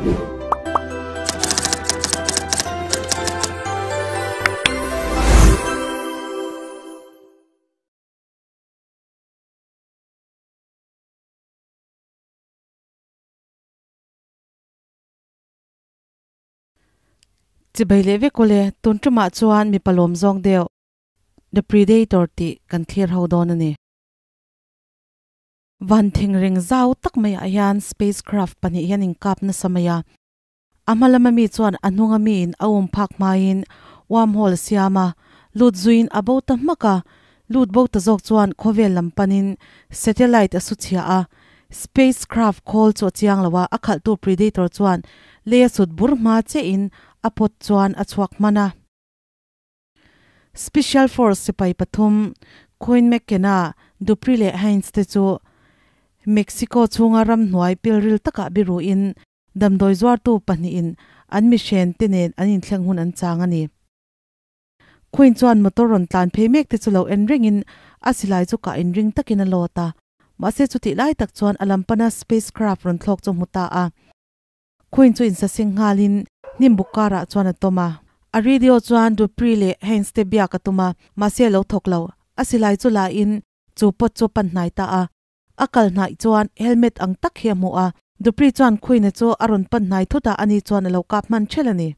Chibai leh vek awle, tun tumah chuan mipa lawm zawng deuh The Predator tih kan thlir ho dawn a ni. Van thingreng zau tak maiah hian spacecraft pahnih hian inkap nasa mai a. A hma lama mi chuan a hnunga miin a um phak hmaiin wormhole a siam a, lut zuiin a bo ta hmak a, lut bo ta zawk chuan khawvel lam panin satellite a su chhia a, spacecraft khawl chu a chiang lo a, a khalhtu Predator chuan lei a sut bur hma chiahin a pawt chuan a chhuak hman a. Special Force sipai pathum Quinn McKenna, Dupree leh Haines te chu Mexico chhunga ramhnuai pilril takah biruin Damdawi zuartu pahnihin an mihren te nen an inthleng hun an chang a ni. Quinn chuan motor rawn tlan phei mek te chu lo en rengin a silai chu kah inring takin a lawt a. Mahse chutih lai tak chuan a lam pana spacecraft rawn thlawk chu a hmu ta a. Quinn chu insaseng nghalin hnim buk karah chuan a tawm a. A radio chuan Dupree leh Haines te biak a tum a, mahse a lo thawk lo. A silai chu la in chu pot chu a pan hnai ta a. A kal hnaih chuan helmet ang tak hi a hmu a, Dupree chuan Quinn-a chu a rawn pan hnai thut a, ani chuan a lo kap hman ṭhelh a ni.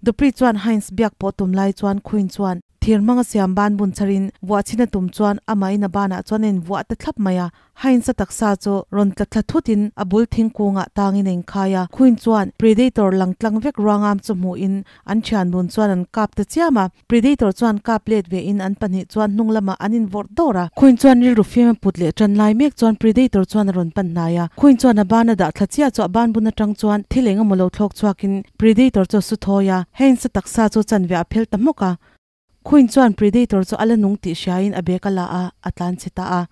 Dupree chuan Heinz biak pawh tum lai chuan Quinn chuan thir hmanga siam ban bun chharin vuah chhin a tum chuan amahin a banah chuan a invuah ta thlap mai a. Heinz-a taksa chu rawn tla thla thutin a bul thingkungah tangin a inkhai a, Quinn chuan Predator lang tlang vek ruangam chu hmuhin an ṭhian dun chuan an kap ta chiam a. Predator chuan kap let ve in an pahnih chuan hnung lamah an invawrh dawr a. Quinn chuan rilru fim a put leh tan lai mek chuan Predator chuan a rawn pan hnai a. Quinn chuan a ban a dah thla chiah chu a ban bun atang chuan thil eng emaw lo thlawk chhuak in Predator chu a su thawi a. Haines a taksa chu chanve a phel ta hmawk a. Quinn chuan Predator chu a la nung tih hria in a bag a la a, a tlan chhe ta a.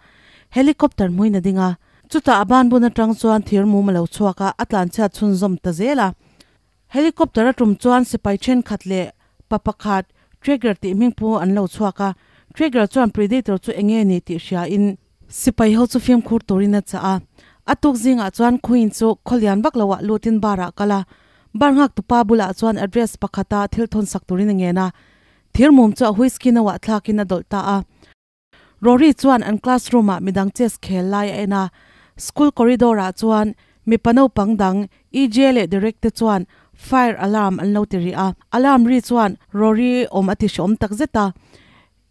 Helicopter hmuin a ding a. Chutah a ban bun atang chuan thir mum a lo chhuak a, a tlan chhiat chhunzawm ta zel a. Helicopter a tum chuan sipai thenkhat leh pa pakhat Trigger tih hming pu an lo chhuak a, Trigger chuan Predator chu enge ni tih hria in sipai ho chu fimkhur turin a chah a. A tuk zingah chuan Queen chu khawlian vak loah lutin bar ah kal a, bar nghak tupa bulah chuan address pakhata thil thawn sak turin a ngen a, thir mum chu a whisky no ah thlakin a dawlh ta a. Rory chuan an classroom ah midang chess khel lai a en a, school corridor ah chuan mipa naupang dang EJ leh Derek te chuan fire alarm an lo ti rih a, alarm ri chuan Rory awm a ti hreawm tak zet a.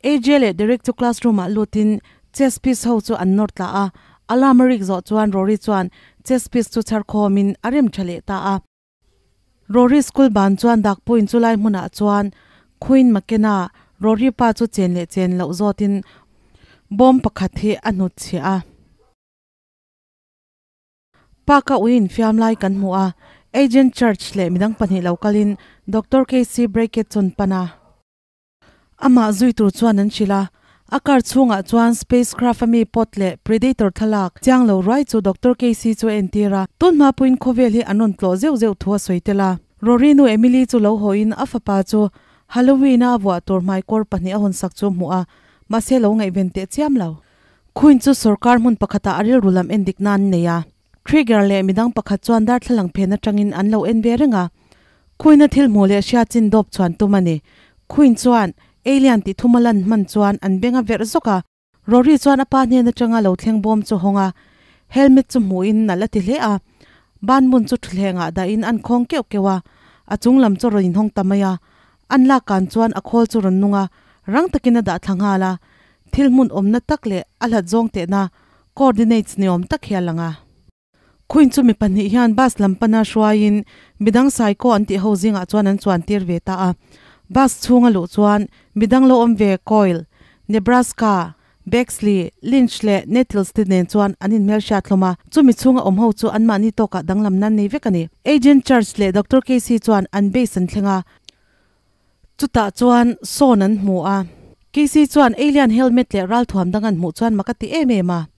AJ leh Derek chu classroom ah lut in chess piece ho chu an nawr tla a, alarm a rik zawh chuan Rory chuan chess piece chu chhar khawm in a rem tha leh ta a. Rory school ban chuan Dakpuiin chu lai hmunah chuan Queen McKenna, Rory pa chu chen leh chen loh zawtin bawm pakhat hi a hnut chhiah a. Park-a ui infiam lai kan hmu a, Agent Church leh midang pahnih lo kalin Doctor KC Brackett chu an pan a. Amah zui tur chuan an hrilh a, a car chhungah chuan spacecraft a mi pot leh Predator thlalak chiang lo ruai chu Doctor Casey chu a entir a, tun hma pawhin khawvel hi an rawn tlawh zeuh zeuh thu a sawi tel a. Rory nu Emily chu lo hawiin a fapa chu Halloween a a vuah tur hmaikawr pahnih a hawnsak chu a hmuh a, mahse lo ngaihven teh chiam lo. Quinn chu sawrkar hmun pakhatah a rilru lam endik nan an nei a. Krieger leh midang pakhat chuan darthlalang phen atangin an lo en ve reng a. Quinn-a thil hmuh leh hriat chin dawp chuan tum a ni. Quinn chuan alien tih thum a lan hman chuan an beng a verh zawk a. Rory chuan a pa hnen atanga lo thleng bawm chu hawng a, helmet chu hmuhin nalh a ti hle a. Banbun chu thuhlengah dahin an khawng keuh keuh a, a chung lam chu rawn inhawng ta mai a. An lak kan chuan a khawl chu rawn nung a, rang takin a dah thla nghal a. Thil hmun awmna tak leh a hlat zawng tehna Coordinates ni awm tak hi a lang a. Queen chu mi pahnih hian bus lam pana hruaiin midang Psycho an tih ho zingah chuan an chuan tir ve ta a. Bus chhunga luh chuan midang lo awm ve Coyle, Nebraska, Bexley, Lynch leh Nettles te nen chuan an inhmelhriat hlawm a. Chumi chhunga awm ho chu anmahni tawkah danglam nan nei vek a ni. Agent Church leh Doctor Casey chuan an base an thleng a. Chutah chuan sawn an hmu a. Casey chuan alien helmet leh ralthuam dang an hmuh chuan mak a ti em em a.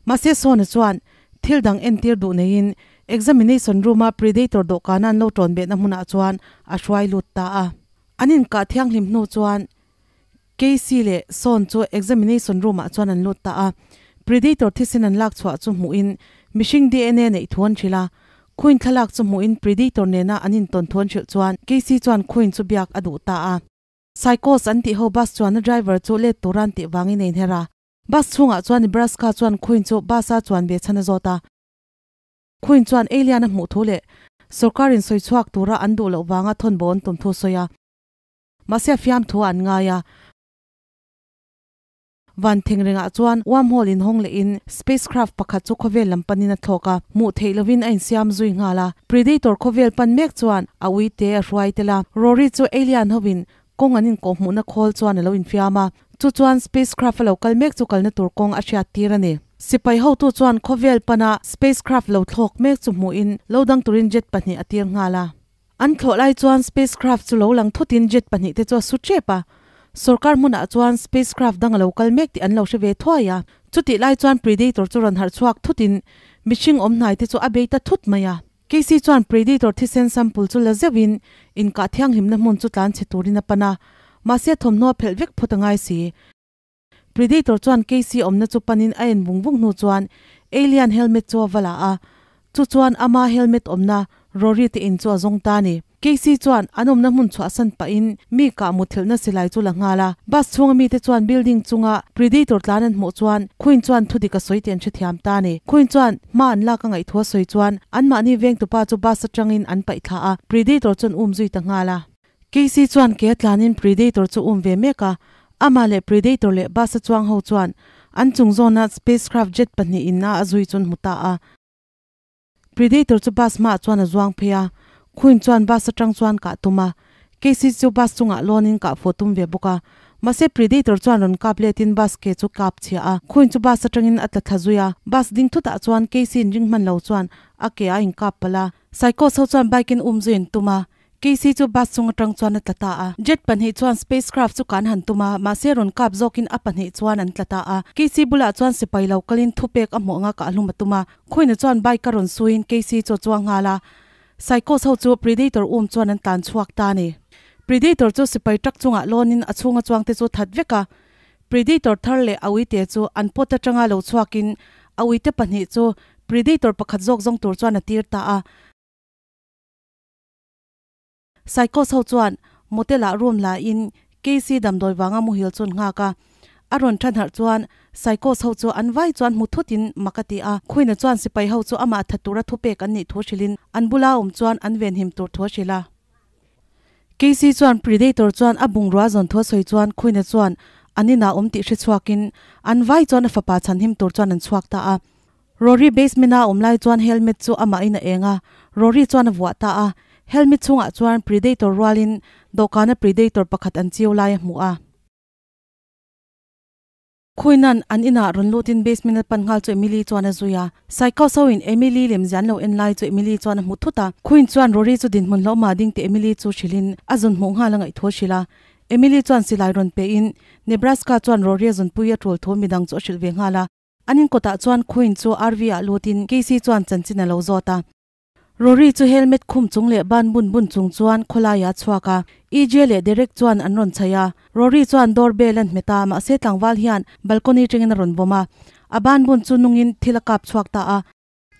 Mahse Sawna chuan thil dang entir duh neiin examination room-a Predator dawhkana an lo tawn behna hmunah chuan a hruai lut ta a. An inkah thianghlim hnu chuan Casey leh Sawn chu examination room-ah chuan an lut ta a. Predator thisen an lak chhuah chu hmuhin mihring dna neih thu an hrilh a. Quinn thlalak chu hmuhin Predator nena an intawn thu an hrilh chuan Casey chuan Quinn chu biak a duh ta a. Psychos an tih ho bus chuanna driver chu let tura an tih vangin a inher a. Bus chhungah chuan Nebraska chuan Quinn chu bus-a chuan ve chhan a zawt a. Quinn chuan Alien a hmuh thu leh sawrkarin sawi chhuak tura an duh loh vanga thawn bo an tum thu a sawi a. Mahse a fiamthu ah an ngai a. Van thengrengah chuan wormhole inhawng lehin spacecraft pakhat chu khawvel lam panin a thlawk a, hmuh theih lovin a insiam zui nghal a. Predator khawvel pan mek chuan a uite a hruai tel a, Rory chu alien hovin kawng an inkawhhmuhna khawl chuan a lo infiam a, chu chuan spacecraft a lo kal mek chu kalna tur kawng a hriat tir a ni. Sipai hotu chuan khawvel pana spacecraft lo thlawk mek chu hmuhin lo dang turin jet pahnih a tir nghal a. An thlawh lai chuan spacecraft chu lo lang thutin jet pahnih te chu a su tep a. Sorkar hmunah chuan spacecraft dang a lo kal mek tih an lo hre ve thuai a. Chutih lai chuan Predator chu rawn harh chhuak thutin mihring awm hnai te chu a bei ta thut mai a. Casey chuan Predator thisen sample chu la zeuhin inkah thianghlimna hmun chu tlan chhe turin a pan a. Mahse thawmhnaw a phelh vek phawt a ngai si. Predator chuan Casey awmna chu panin a en vung vung hnu chuan alien helmet chu a va la a, chu chuan ama helmet awmna Rory te in chu a zawng ta a ni. Casey chuan an awmna hmun chhuahsan pahin mi kah muthilhna silai chu la nghal a. Bus chhunga mite chuan building chunga Predator tlan an hmuh chuan Quinn chuan thudik a sawi tih an hrethiam ta a ni. Quinn chuan hma an lak a ngaih thu a sawi chuan anmahni vengtupa chu bus atangin an paih thla a, Predator chuan um zui ta nghal a. Casey chuan ke a tlanin Predator chu um ve mek a, amah leh Predator leh bus a chuang ho chuan an chung zawna spacecraft jet pahnih in a a zui chu an hmu ta a. Predator chu bus hmaah chuan a zuang phei a, Quinn chuan bus atang chuan kah tum a, Casey chu bus chungah lawnin kah fuh tum ve bawk a. Mahse Predator chuan rawn kap letin bus ke chu kap chhia a, Quinn chu bus atangin a tla thla zui a, bus ding thutah chuan Casey in ring hman lo chuan a ke a inkap palh a. Psychos ho chuan bike in um zui an tum a, Casey chu bus chung atang chuan a tla ta a. Jet pahnih chuan spacecraft chu kan han tum a, mahse rawn kap zawkin a pahnih chuan an tla ta a. Casey bulah chuan sipai lo kalin thupek a hmuh anga kah hlum a tum a. Khuina chuan bike a rawn suiin Casey chu a chuang nghal a. Psychos ho chu Predator um chuan an tlan chhuak ta a ni. Predator chu sipai truck chungah lawnin a chhunga chuangte chu that vek a. Predator thar leh a uite chu an pot atanga lo chhuakin a uite pahnih chu Predator pakhat zawk zawng tur chuan a tir ta a. Psychos ho chuan motel ah room la in Casey damdawi vanga muhil chu an nghak a, a rawn than harh chuan Psychos ho chu an vai chuan hmu thut in mak a ti a, Khuina chuan sipai ho chu amah that tura thupek an nih thu hrilh in an bula awm chuan an venhim tur thu a hrilh a. Casey chuan Predator chuan a bungrua zawn thu a sawi chuan Khuina chuan an inah awm tih hre chhuak in an vai chuan a fapa chhanhim tur chuan an chhuak ta a. Rory basement-a a awm lai chuan helmet chu amahin a eng a, Rory chuan a vuah ta a. Helmet chhungah chuan Predator rualin dawhkana Predator pakhat an chiu lai a hmu a. Khuinan an inah rawn lutin basement a pan nghal chu Emily chuan a zui a. Psychos hoin Emily lemzia an lo en lai chu Emily chuan a hmu thut a. Khuin chuan Rory chu dinhmun hlauhma ding tih Emily chu hrilhin a zun hmuh nghal a ngaih thu a hrilh a. Emily chuan silai rawn pehin Nebraska chuan Rory a zunpui a tul thu midang chu a hrilh ve nghal a. An inkawtah chuan Quinn chu RV ah lutin Casey chuan chanchin a lo zawt a. Rory chu helmet khum chung leh ban bun bun chung chuan khawlaiah a chhuak a. EJ leh Derek chuan an rawn chhaih a. Rory chuan door bell an hmet a, mahse tlangval hian balcony tangin a rawn vawm a. A ban bun chu nungin thil a kap chhuak ta a.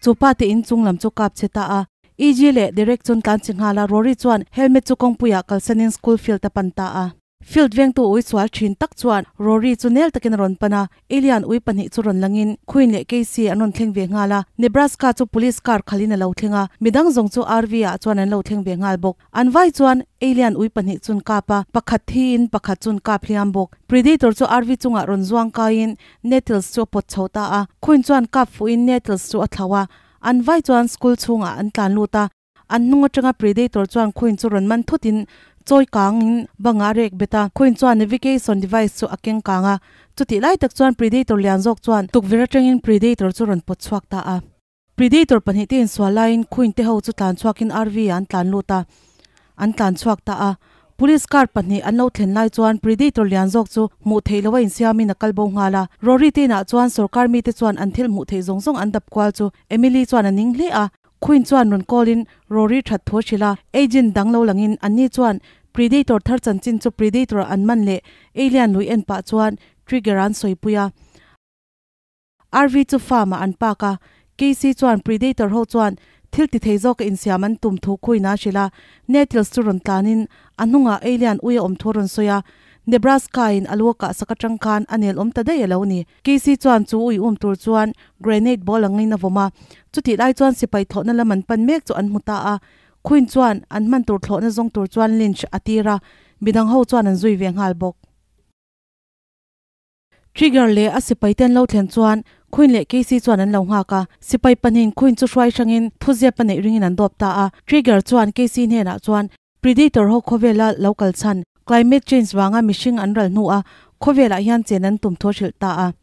Chu pa te inchung lam chu kap che ta a. EJ leh Derek chuan tlan chi nghal a, Rory chuan helmet chu kawngpuiah kalsanin school field a pan ta a. Field vengtu ui sual thin tak chuan Rory chu nel takin a rawn pan a, Alien ui pahnih chu rawn langin Quinn leh Casey an rawn thleng ve nghal a, Nebraska chu police car khalhin a lo thleng a, midang zawng chu RV ah chuan an lo thleng ve nghal bawk. An vai chuan Alien ui pahnih chun kap a, pakhat thiin pakhat chun kap hliam bawk. Predator chu RV chungah rawn zuang kaiin Nettles chu a pawt chho ta a, Quinn chuan kap fuhin Nettles chu a thlauh a, an vai chuan school chhungah an tlan lut a. An hnung atanga Predator chuan Quinn chu rawn man thutin chawi kangin bangah a rek bet a, Quinn chuan navigation device chu a keng kang a, chutih lai tak chuan Predator lian zawk chuan tukverh atangin Predator chu rawn pawt chhuak ta a. Predator pahnih te insual laiin Quinn te ho chu tlan chhuakin RV ah an tlan lut a, an tlan chhuak ta a. Police car pahnih an lo thlen lai chuan Predator lian zawk chu hmuh theih loha insiamin a kal bo nghal a. Rory te inah chuan sorkar mite chuan an thil hmuh theih zawng zawng an dap kual chu Emily chuan a ning hle a. Quinn chuan rawn call in Rory that thu a hrilh a, agent dang lo langin anni chuan Predator thar chanchin chu Predator an man leh alien lui en pah chuan Trigger an sawipui a. RV chu farm ah an park a, Casey chuan Predator ho chuan Thil ti thei zawka insiam an tum thu Quinn a hrilh a, Nettles chu rawn tlanin a hnungah alien ui a awm thu a rawn sawi a, Nebraska in a lu a kah sak atang khan a nel awm ta daih a lo ni. Casey chuan chu ui um tur chuan grenade ball angin a vawm a, chutih lai chuan sipai thlawhna lam an pan mek chu an hmu ta a, Quinn chuan an hman tur thlawhna zawng tur chuan Lynch a tir a, midang ho chuan an zui ve nghal bawk. Trigger leh a sipai te an lo thlen chuan Quinn leh Casey chuan an lo nghak a, sipai pahnihin Quinn chu hruai hrangin thuziap a neih ringin an dawp ta a. Trigger chuan Casey hnenah chuan Predator ho khawvela lo kal chhan, climate change vanga mihring an ral hnu a khawvelah hian chen an tum thu a hrilh ta a.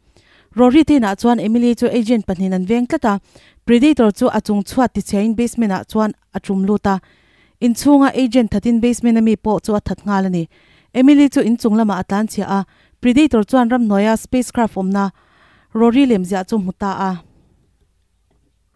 Rory te inah chuan Emily chu agent pahnihin an veng tlat a, Predator chu a chung chhuat tichhiain basement ah chuan a tum lut a. Inchhunga agent thatin basement a mi pawh chu a that nghal a ni. Emily chu inchung lamah a tlanchhia a, Predator chuan ramhnuaia spacecraft awmna Rory lemziah chu hmu ta a.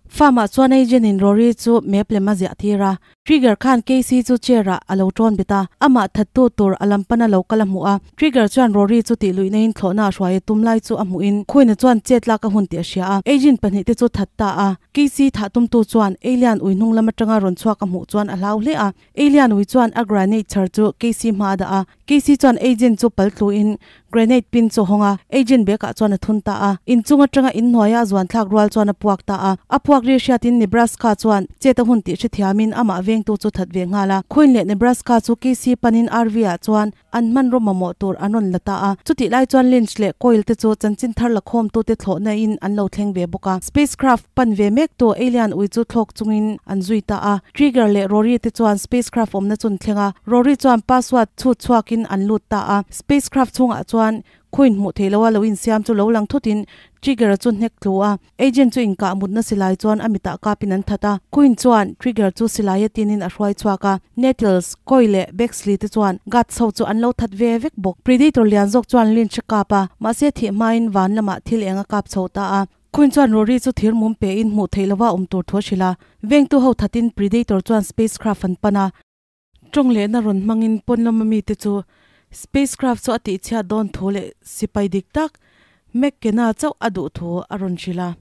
Farm-ah chuan agent-in Rory chu map lem a ziah tir a. Trigger khan Casey chu chair-ah a lo tawn bet a, amah thattu tur a lam pana lo kal a hmuh a. Trigger chuan Rory chu tih luihna in thlawhna a hruai a tum lai chu a hmuhin Quinn-a chuan chet lak a hun tih a hria a. Agent pahnih te chu that ta a. Casey thah tumtu chuan Alien ui hnung lam atanga rawn chhuak a hmuh chuan a hlau hle a. Alien ui chuan a granade chhar chu Casey hma a dah a. Casey chuan agent chu pal tluin grenade pin chu a hawng a, agent bag ah chuan a thun ta a. Inchung atanga inhnuaia a zuan thlak rual chuan a puak ta a. A puak ri hriatin Nebraska chuan chet a hun tih hrethiamin amah vengtu chu that ve nghal a. Quinn leh Nebraska chu Casey panin RV ah chuan an hmanraw mamawh tur an rawn la ta a. Chutih lai chuan Lynch leh Coyle te chu chanchin thar la khawmtute thlawhna in an lo thleng ve bawk a. Spacecraft pan ve mek tu alien ui chu thlawk chungin an zui ta a. Trigger leh Rory te chuan spacecraft awmna chu an thleng a. Rory chuan password chhut chhuakin an lut ta a. Spacecraft chhungah chuan khuin hmuh theih loha lo insiam chu lo lang thutin Trigger-a chu hnek tlu a. Agent chu inkah mutna silai chuan a mitah kapin an that a. Quinn chuan Trigger chu silaia tinin a hruai chhuak a. Nettles, Coy leh Bexley te chuan Guts ho chu an lo that ve vek bawk. Predator lian zawk chuan Lynch a kap a, mahse thih hmain van lamah thil eng a kap chho ta a. Quinn chuan Rory chu thir mum pein hmuh theih lova awm tur thu a hrilh a. Vengtu ho thatin Predator chuan spacecraft an pan a. Tawng lehna rawn hmangin pawn lama mite chu spacecraft chu a tihchhiat dawn thu leh sipai dik tak McKenna chauh a duh thu a rawn hrilh a.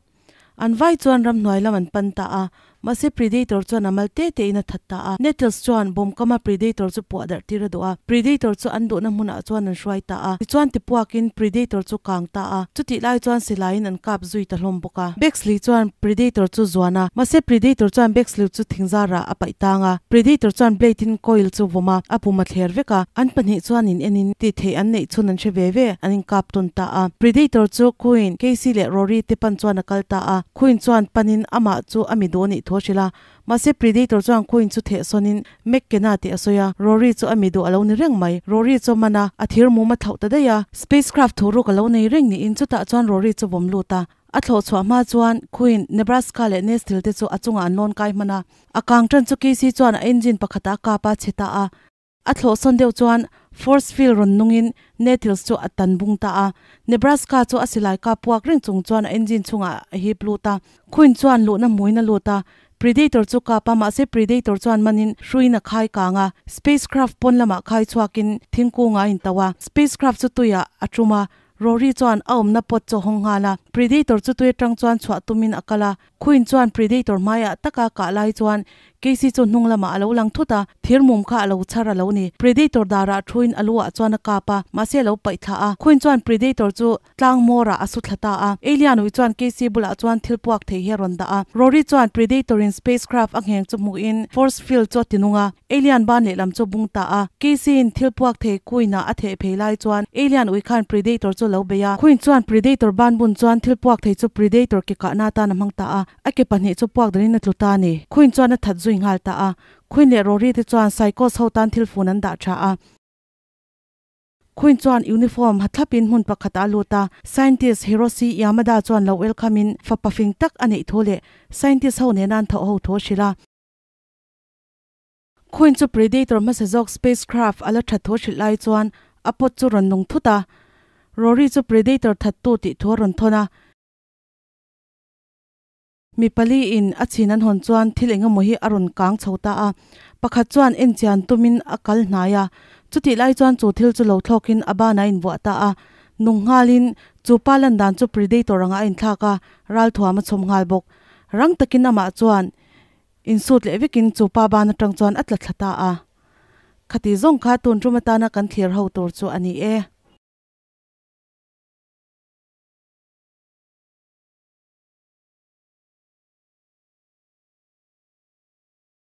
An vai chuan ramhnuai lam an pan ta a, mahse Predator chuan a mal te tein a that ta a. Nettles chuan bawmkama Predator chu puah darh tir a duh a, Predator chu an duhna hmunah chuan an hruai ta a. Tichuan tipuakin Predator chu kang ta a, chutih lai chuan silaiin an kap zui ta hlawm bawk a. Bexley chuan Predator chu zuan a, mahse Predator chuan Bexley chu thingzarah a paih tang a. Predator chuan blade in coil chu vawm a, a pum a thler vek a. An pahnih chuan in en in tih theih an neih chhun an hre ve ve, an inkap tawn ta a. Predator chu Quinn, Casey leh Rory te pan chuan a kal ta a. Quinn chuan panin amah chu a mi duh a nih thu a hrilh a. Mahse Predator chuan Quinn chu theh sawnin McKenna tih a sawi a, Rory chu a mi duh a lo ni reng mai. Rory chu a man a, a thir mum a thlauh ta daih a. Spacecraft thu ruk a lo nei reng niin chutah chuan Rory chu vawm lut a. A thlawh chhuah hma chuan Quinn, Nebraska leh Nestle te chu a chungah an lawn kai hman a. A kang tan chu Casey chuan a engine pakhatah a kap a, chhe ta a. A thlawh sawn deuh chuan force field rawn nungin Nettles chu a tan bung ta a. Nebraska chu a silai kap puak reng chung chuan a engine chungah a hip lut a. Quinn chuan luhna hmuin a lut a. Predator chu kap a, mahse Predator chuan manin hruiin a khai kang a. Spacecraft pawn lamah khai chhuakin thingkungah a intauh a. Spacecraft chu tuiah a tum a. Rory chuan a awmna pot chu a hawng nghal a. Predator chu tui atang chuan chhuah tumin a kal a. Quinn chuan Predator hmaiah taka kah lai chuan Casey chu hnung lamah a lo lang thut a, thir mum kha a lo chhar a lo ni. Predator darah thuin a lu ah chuan a kap a, mahse a lo paih thla a. Quinn chuan Predator chu tlang hmawrah a su thla ta a. Alien ui chuan Casey bulah chuan thil puak thei hi a rawn dah a. Rory chuan Predator in spacecraft a ngheng chu hmuhin force field chu a ti nung a. Alien ban lehlam chu bung ta a. Casey in thil puak thei Quinn ah a theh phei lai chuan Alien ui khan Predator chu lo bei a. Quinn chuan Predator ban bun chuan thil puak thei chu Predator ke kahna atan a hmang ta a. A ke pahnih chu puak danin a tlu ta a ni. Quinn chuan a that zui nghal ta a. Quinn leh Rory te chuan Psychos ho tan thil fun an dah tha a. Quinn chuan uniform ha thlapin hmun pakhatah a lut a. Scientist Hiroshi Yamada chuan lo welcome in fapa fing tak a neih thu leh scientist ho nena an thawh ho thu a hrilh a. Quinn chu Predator hmasa zawk spacecraft a la that thu a hrilh lai chuan a pot chu rawn nung thut a. Rory chu Predator thattu tih thu a rawn thawn a. Mi pali in a chhin an hawn chuan thil eng emaw hi a rawn kang chho ta a. Pakhat chuan en chian tumin a kal hnai a. Chutih lai chuan chu thil chu lo thlawkin a banah a invuah ta a. Nung nghalin chu pa lan dan chu Predator anga a inthlak a, ralthuam a chhawm nghal bawk. Rang takin amah chuan. Insut leh vekin chu pa ban atang chuan a tla thla ta a. Khati zawng kha tun tum atana kan thlir ho tur chu a ni e.